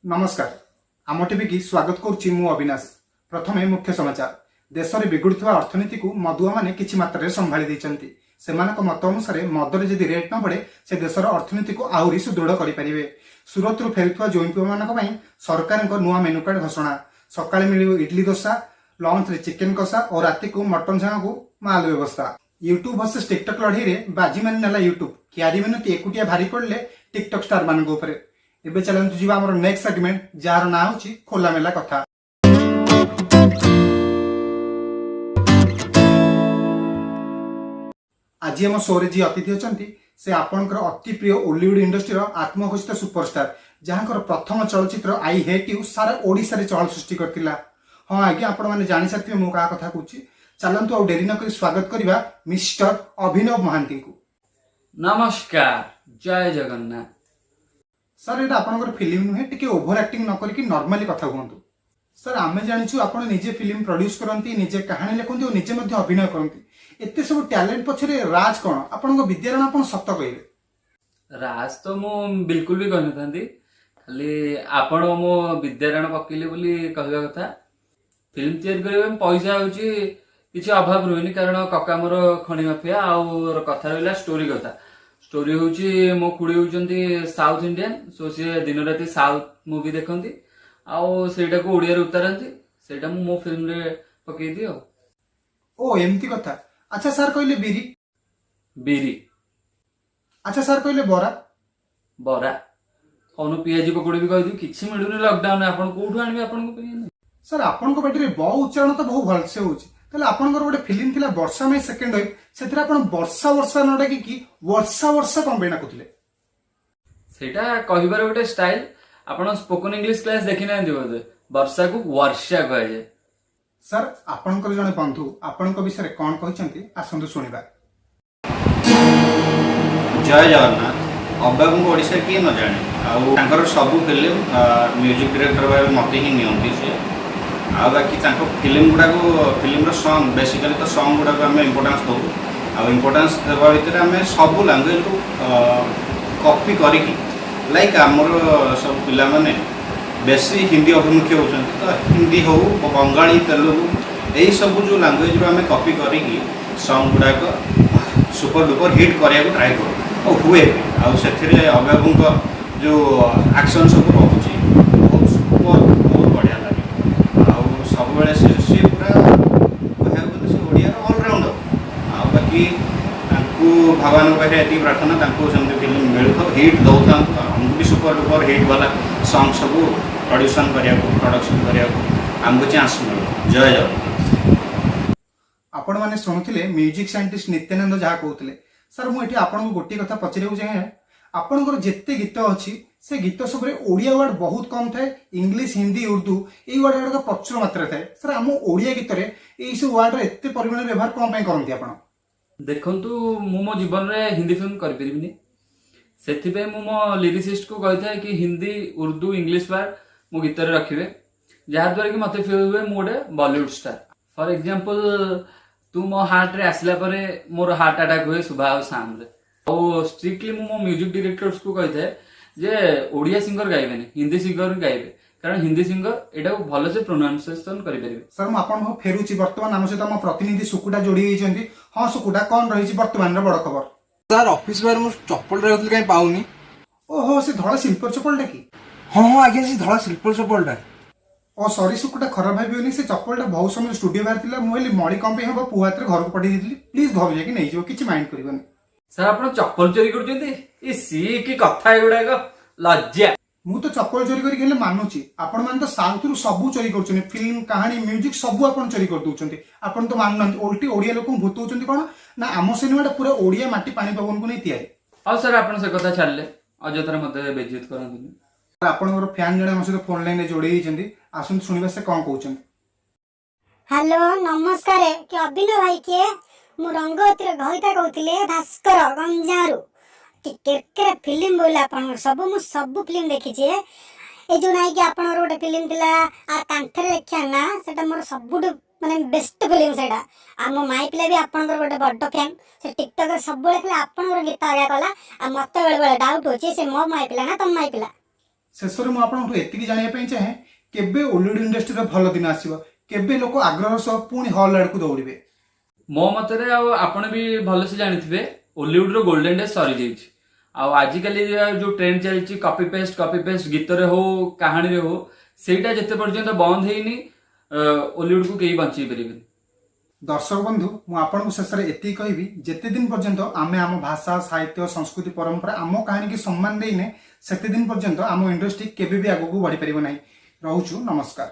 ନମସ୍କାର, ଆମ ଟିଭିକି ସ୍ୱାଗତ କରୁଛି ମୁଁ ଅବିନାଶ। ପ୍ରଥମେ ମୁଖ୍ୟ ସମାଚାର। ଦେଶରେ ବିଗୁଡୁଥିବା ଅର୍ଥନୀତିକୁ ମଦୁଆମାନେ କିଛି ମାତ୍ରାରେ ସମ୍ଭାଳି ଦେଇଛନ୍ତି। ସେମାନଙ୍କ ମତ ଅନୁସାରେ ମଦରେ ଯଦି ରେଟ୍ ନ ବଢେ, ସେ ଦେଶର ଅର୍ଥନୀତିକୁ ଆହୁରି ସୁଦୃଢ଼ କରିପାରିବେ। ସୁରତରୁ ଫେରୁଥିବା ଜୋଇଁପୁଅମାନଙ୍କ ପାଇଁ ସରକାରଙ୍କ ନୂଆ ମେନୁ କାର୍ଡ ଘୋଷଣା। ସକାଳେ ମିଳିବ ଇଡଲି ଦୋସା, ଲଞ୍ଚରେ ଚିକେନ କଷା ଓ ରାତିକୁ ମଟନ ସାଙ୍ଗକୁ ମାଲ ବ୍ୟବସ୍ଥା। ୟୁଟ୍ୟୁବ ଭର୍ସେସ ଟିକଟକ୍ ଲଢେଇରେ ବାଜି ମାରି ନେଲା ୟୁଟ୍ୟୁବ। କ୍ୟାରି ମିନତି ଏକୁଟିଆ ଭାରି ପଡ଼ିଲେ ଟିକଟକ୍ ଷ୍ଟାର ମାନଙ୍କ ଉପରେ। ଏବେ ଚାଲନ୍ତୁ ଯିବା ଆମର ନେକ୍ସଟ ସେଗମେଣ୍ଟ, ଯାହାର ନାଁ ହେଉଛି ଖୋଲାମେଲା କଥା। ଆଜି ଆମ ଶୋରେ ଯିଏ ଅତିଥି ଅଛନ୍ତି, ସେ ଆପଣଙ୍କର ଅତି ପ୍ରିୟ ଓଲିଉଡ ଇଣ୍ଡଷ୍ଟ୍ରିର ଆତ୍ମଘୋଷିତ ସୁପରଷ୍ଟାର, ଯାହାଙ୍କର ପ୍ରଥମ ଚଳଚ୍ଚିତ୍ର I hate you ସାରା ଓଡ଼ିଶାରେ ଚହଳ ସୃଷ୍ଟି କରିଥିଲା। ହଁ ଆଜ୍ଞା, ଆପଣମାନେ ଜାଣିସାରିଥିବେ ମୁଁ କାହା କଥା କହୁଛି। ଚାଲନ୍ତୁ, ଆଉ ଡେରି ନକରି ସ୍ୱାଗତ କରିବା ମିଷ୍ଟର ଅଭିନବ ମହାନ୍ତିଙ୍କୁ। ନମସ୍କାର, ଜୟ ଜଗନ୍ନାଥ। ସାର୍, ଏଇଟା ଆପଣଙ୍କର ଫିଲ୍ମ ନୁହେଁ। ଟିକେ ଓଭର ଆକ୍ଟିଂ ନ କରିକି ନର୍ମାଲି କଥା କୁହନ୍ତୁ। ସାର୍, ଆମେ ଜାଣିଛୁ ଆପଣ ନିଜେ ଫିଲ୍ମ ପ୍ରଡ୍ୟୁସ କରନ୍ତି, ନିଜେ କାହାଣୀ ଲେଖନ୍ତି ଓ ନିଜେ ମଧ୍ୟ ଅଭିନୟ କରନ୍ତି। ଏତେ ସବୁ ଟ୍ୟାଲେଣ୍ଟ ପଛରେ ରାଜ କଣ? ଆପଣଙ୍କ ବିଦ୍ୟାରାଣ ଆପଣ ସତ କହିବେ। ରାଜ ତ ମୁଁ ବିଲକୁଲ ବି କହିନଥାନ୍ତି, ଖାଲି ଆପଣ ମୋ ବିଦ୍ୟାରାଣ ପକେଇଲେ ବୋଲି କହିବା କଥା। ଫିଲ୍ମ ତିଆରି କରିବା ପାଇଁ ପଇସା ହଉଛି କିଛି ଅଭାବ ରୁହେନି, କାରଣ କକା ମୋର ଖଣି ମାଫିଆ। ଆଉ କଥା ରହିଲା ଷ୍ଟୋରି କଥା। ଷ୍ଟୋରି ହଉଛି, ମୋ ଖୁଡି ହଉଛନ୍ତି ସାଉଥ ଇଣ୍ଡିଆନ, ସୋ ସିଏ ଦିନ ରାତି ସାଉଥ ମୁଭି ଦେଖନ୍ତି ଆଉ ସେଇଟାକୁ ଓଡିଆରେ ଉତାରନ୍ତି। ସେଇଟା ମୁଁ ମୋ ଫିଲ୍ମରେ ପକେଇଦିଏ ଆଉ। ଓ, ଏମିତି କଥା। ଆଚ୍ଛା ସାର୍, କହିଲେ ବିରି। ବିରି। ଆଚ୍ଛା ସାର୍, କହିଲେ ବରା। ବରା କହୁନ, ପିଆଜି ପକୋଡ଼ି ବି କହିଦେବି। କିଛି ମିଳୁନି ଲକଡାଉନ, ଆପଣ କୋଉଠୁ ଆଣିବେ ଆପଣଙ୍କ ପାଇଁ? ସାର୍, ଆପଣଙ୍କ ପାଟିରେ ବ ଉଚ୍ଚାରଣ ତ ବହୁ ଭଲସେ ହଉଛି। ତାହେଲେ ଆପଣଙ୍କର ଗୋଟେ ଫିଲ୍ମ ଥିଲା ବର୍ଷା ମାଇ ସେକେଣ୍ଡ ୱାଇଫ୍, ସେଥିରେ ଆପଣ ବର୍ଷା ବର୍ଷା ନ ଡାକିକି ବର୍ଷା ବର୍ଷା କଣ ପାଇଁ ଡାକୁଥିଲେ? ସେଇଟା କହିବାର ଗୋଟେ ଷ୍ଟାଇଲ। ଆପଣ ସ୍ପୋକନ ଇଂଲିଶ କ୍ଲାସ ଦେଖିନାହାନ୍ତି ବୋଧେ। ବର୍ଷାକୁ ବର୍ଷା କୁହାଯାଏ। ସାର୍, ଆପଣଙ୍କର ଜଣେ ବନ୍ଧୁ ଆପଣଙ୍କ ବିଷୟରେ କଣ କହିଛନ୍ତି, ଆସନ୍ତୁ ଶୁଣିବା। ଜୟ ଜଗନ୍ନାଥ। ଅଭିବାବୁଙ୍କୁ ଓଡ଼ିଶାରେ କିଏ ନ ଜାଣେ? ଆଉ ତାଙ୍କର ସବୁ ଫିଲ୍ମ ମ୍ୟୁଜିକ୍ ଡିରେକ୍ଟର ଭାବେ ମୋତେ ହିଁ ନିଅନ୍ତି ସିଏ। ଆଉ ବାକି ତାଙ୍କ ଫିଲ୍ମ ଗୁଡ଼ାକୁ, ଫିଲ୍ମର ସଙ୍ଗ୍, ବେସିକାଲି ତ ସଙ୍ଗ୍ ଗୁଡ଼ାକୁ ଆମେ ଇମ୍ପୋର୍ଟାନ୍ସ ଦେଉ। ଆଉ ଇମ୍ପୋର୍ଟାନ୍ସ ଦେବା ଭିତରେ ଆମେ ସବୁ ଲାଙ୍ଗୁଏଜକୁ କପି କରିକି, ଲାଇକ୍ ଆମର ସବୁ ପିଲାମାନେ ବେଶୀ ହିନ୍ଦୀ ଅଭିମୁଖୀ ହେଉଛନ୍ତି, ତ ହିନ୍ଦୀ ହେଉ, ବଙ୍ଗାଳୀ, ତେଲୁଗୁ, ଏଇସବୁ ଯେଉଁ ଲାଙ୍ଗୁଏଜରୁ ଆମେ କପି କରିକି ସଙ୍ଗ୍ ଗୁଡ଼ାକ ସୁପର ଡୁପର ହିଟ୍ କରିବାକୁ ଟ୍ରାଏ କରୁ ଆଉ ହୁଏ ବି। ଆଉ ସେଥିରେ ଅଭିବାବୁଙ୍କ ଯେଉଁ ଆକ୍ସନ୍ ସବୁ ରହୁଛି, ବହୁତ ସୁପର, ବହୁତ ବଢ଼ିଆ ଲାଗେ। ଆଉ ସବୁବେଳେ ସେ ପୁରା କହିବାକୁ ଗଲେ ସେ ଓଡ଼ିଆର ଅଲରାଉଣ୍ଡର। ଆଉ ବାକି ତାଙ୍କୁ ଭଗବାନଙ୍କ ପାଖରେ ଏତିକି ପ୍ରାର୍ଥନା, ତାଙ୍କୁ ସେମିତି ଫିଲ୍ମ ମିଳୁଥାଉ, ହିଟ୍ ଦେଉଥାନ୍ତୁ, ଆଉ ଆମକୁ ବି ସୁପର ଡୁପର ହିଟ୍ ବାଲା ସଙ୍ଗ୍ ସବୁ ପ୍ରଡ୍ୟୁସନ୍ କରିବାକୁ, ପ୍ରଡକ୍ସନ୍ କରିବାକୁ ଆମକୁ ଚାନ୍ସ ମିଳୁ। ଜୟ ଜଗନ୍ନାଥ। ଆପଣମାନେ ଶୁଣୁଥିଲେ ମ୍ୟୁଜିକ୍ ସାଇଣ୍ଟିଷ୍ଟ ନିତ୍ୟାନନ୍ଦ ଯାହା କହୁଥିଲେ। ସାର୍, ମୁଁ ଏଠି ଆପଣଙ୍କୁ ଗୋଟିଏ କଥା ପଚାରିବାକୁ ଚାହେଁ। ଆପଣଙ୍କର ଯେତେ ଗୀତ ଅଛି, ସେ ଗୀତ ସବୁରେ ଓଡ଼ିଆ ୱାର୍ଡ ବହୁତ କମ୍ ଥାଏ। ଇଂଲିଶ, ହିନ୍ଦୀ, ଉର୍ଦ୍ଦୁ ଏଇ ୱାର୍ଡ ଗୁଡ଼ାକ ପ୍ରଚୁର ମାତ୍ରାରେ ଥାଏ। ସାର୍, ଆମ ଓଡ଼ିଆ ଗୀତରେ ଏଇ ସବୁ ୱାର୍ଡର ଏତେ ପରିମାଣରେ ବ୍ୟବହାର କଣ ପାଇଁ କରନ୍ତି ଆପଣ? ଦେଖନ୍ତୁ, ମୁଁ ମୋ ଜୀବନରେ ହିନ୍ଦୀ ଫିଲ୍ମ କରିପାରିବିନି। ସେଥିପାଇଁ ମୁଁ ମୋ ଲିରିସିଷ୍ଟକୁ କହିଥାଏ କି ହିନ୍ଦୀ, ଉର୍ଦ୍ଦୁ, ଇଂଲିଶ ୱାର୍ଡ ମୋ ଗୀତରେ ରଖିବେ, ଯାହାଦ୍ୱାରା କି ମତେ ଫିଲ୍ ହୁଏ ମୁଁ ଗୋଟେ ବଲିଉଡ ଷ୍ଟାର। ଫର ଏକ୍ଜାମ୍ପଲ, ତୁ ମୋ ହାର୍ଟରେ ଆସିଲା ପରେ ମୋର ହାର୍ଟ ଆଟାକ୍ ହୁଏ ସୁବା ଆଉ ଶାମରେ। ଆଉ ଷ୍ଟ୍ରିକ୍ଟଲି ମୁଁ ମୋ ମ୍ୟୁଜିକ ଡିରେକ୍ଟର୍ସକୁ କହିଥାଏ ଯେ ଓଡ଼ିଆ ସିଙ୍ଗର ଗାଇବେନି, ହିନ୍ଦୀ ସିଙ୍ଗର ଗାଇବେ, କାରଣ ହିନ୍ଦୀ ସିଙ୍ଗର ଏଟାକୁ ଭଲସେ ପ୍ରୋନାଉନ୍ସିଏସନ କରିପାରିବେ। ସାର୍, ମୁଁ ଆପଣଙ୍କ ପାଖକୁ ଫେରୁଛି। ବର୍ତ୍ତମାନ ଆମ ସହିତ ଆମ ପ୍ରତିନିଧି ସୁକୁଟା ଯୋଡ଼ି ହେଇଛନ୍ତି। ହଁ ସୁକୁଟା, କଣ ରହିଛି ବର୍ତ୍ତମାନର ବଡ଼ ଖବର? ସାର୍, ଅଫିସ ବାହାରେ ମୁଁ ଚପଲଟା ରଖିଥିଲି, କାହିଁ ପାଉନି। ଓହୋ, ସେ ଧଳା ସିଲ୍ଭର ଚପଲଟା କି? ହଁ, ଆଜ୍ଞା, ସେ ଧଳା ସିଲ୍ଭର ଚପଲଟା। ଓ ସରି ସୁକୁଟା, ଖରାପ ଭାବିବନି। ସେ ଚପଲଟା ବହୁତ ସମୟ ଷ୍ଟୁଡିଓ ବାହାରେ ଥିଲା। ମୁଁ ଭାବିଲି ମଳି କଣ ପାଇଁ ହବ, ପୁଅ ହାତରେ ଘରକୁ ପଠେଇ ଦେଇଥିଲି। ପ୍ଲିଜ ଘରୁ ଯାଇକି ନେଇଯିବ, କିଛି ମାଇଣ୍ଡ କରିବନି। ସାର୍, ଆପଣ ଚପଲ ଚୋରି କରୁଛନ୍ତି? ଏ ସି କି କଥା ଏଗୁଡାକ, ଲଜ୍ଜା। ମୁଁ ତ ଚପଲ ଚୋରି କରିକି ହେଲେ ମାନୁଛି। ଆପଣମାନେ ତ ସାଉଥରୁ ସବୁ ଚୋରି କରୁଛନ୍ତି। ଫିଲ୍ମ, କାହାଣୀ, ମ୍ୟୁଜିକ ସବୁ ଆପଣ ଚୋରି କରିଦଉଛନ୍ତି। ଆପଣ ତ ମାନୁନାହାନ୍ତି, ଓଲଟି ଓଡ଼ିଆ ଲୋକଙ୍କୁ ଭୂତଉଛନ୍ତି। କଣ ନା ଆମ ସିନେମାଟା ପୁରା ଓଡ଼ିଆ ମାଟି, ପାଣି, ପବନକୁ ନେଇ ତିଆରି। ହଉ ସାର୍, ଆପଣ ସେ କଥା ଛାଡ଼ିଲେ, ଅଯଥାରେ ମତେ ବେଜିତ କରନ୍ତୁନି। ଆପଣଙ୍କର ଫ୍ୟାନ୍ ଜଣେ ଆମ ସହିତ ଫୋନ ଲାଇନରେ ଯୋଡ଼ି ହେଇଛନ୍ତି। ଆସନ୍ତୁ ଶୁଣିବା ସେ କଣ କହୁଛନ୍ତି। ହ୍ୟାଲୋ, ନମସ୍କାର। କି ଅଭିନବ ଭାଇ କିଏ? ମୁଁ ରଙ୍ଗବତୀର ଘଇତା କହୁଥିଲି, ଭାସ୍କର ଗଞ୍ଜାମରୁ। କି କେରକେରା ଫିଲ୍ମ ବୋଇଲେ ଆପଣଙ୍କର ସବୁ, ମୁଁ ସବୁ ଫିଲ୍ମ ଦେଖିଛି। ଏ ଯୋଉ ନାଇଁ କି ଆପଣଙ୍କର ଗୋଟେ ଫିଲ୍ମ ଥିଲା, ଆ କାନ୍ଥରେ ଲେଖିଆ ନା, ସେଟା ମୋର ସବୁଠୁ ମାନେ ବେଷ୍ଟ ଫିଲ୍ମ ସେଇଟା। ଆଉ ମୋ ମାଇ ପିଲା ବି ଆପଣଙ୍କର ଗୋଟେ ବଡ ଫ୍ୟାନ୍। ସେ ଟିକଟକରେ ସବୁବେଳେ ଖାଲି ଆପଣଙ୍କର ଗୀତ ଆଗା କଲା। ଆଉ ମତେ ବେଳେ ବେଳେ ଡାଉଟ୍ ହଉଛି, ସେ ମୋ ମାଇ ପିଲା ନା ତମ ମାଇ ପିଲା? ଶେଷରେ ମୁଁ ଆପଣଙ୍କଠୁ ଏତିକି ଜାଣିବା ପାଇଁ ଚାହେଁ, କେବେ ଓଲିଉଡ ଇଣ୍ଡଷ୍ଟ୍ରିର ଭଲ ଦିନ ଆସିବ? କେବେ ଲୋକ ଆଗ୍ରହର ସହ ପୁଣି ହଲ୍ ଆଡ଼କୁ ଦୌଡ଼ିବେ? ମୋ ମତରେ, ଆଉ ଆପଣ ବି ଭଲସେ ଜାଣିଥିବେ, ଓଲିଉଡର ଗୋଲ୍ଡେନ ଡେଜ୍ ସରିଯାଇଛି। ଆଉ ଆଜିକାଲି ଯୋଉ ଟ୍ରେଣ୍ଡ ଚାଲିଛି, କପି ପେଷ୍ଟ, କପି ପେଷ୍ଟ, ଗୀତରେ ହଉ, କାହାଣୀରେ ହଉ, ସେଇଟା ଯେତେ ପର୍ଯ୍ୟନ୍ତ ବନ୍ଦ ହେଇନି, ଓଲିଉଡକୁ କେହି ବଞ୍ଚେଇ ପାରିବେନି। ଦର୍ଶକ ବନ୍ଧୁ, ମୁଁ ଆପଣଙ୍କୁ ଶେଷରେ ଏତିକି କହିବି, ଯେତେ ଦିନ ପର୍ଯ୍ୟନ୍ତ ଆମେ ଆମ ଭାଷା, ସାହିତ୍ୟ, ସଂସ୍କୃତି, ପରମ୍ପରା, ଆମ କାହାଣୀକି ସମ୍ମାନ ଦେଇନେ, ସେତେ ଦିନ ପର୍ଯ୍ୟନ୍ତ ଆମ ଇଣ୍ଡଷ୍ଟ୍ରି କେବେ ବି ଆଗକୁ ବଢିପାରିବ ନାହିଁ। ରହୁଛୁ, ନମସ୍କାର।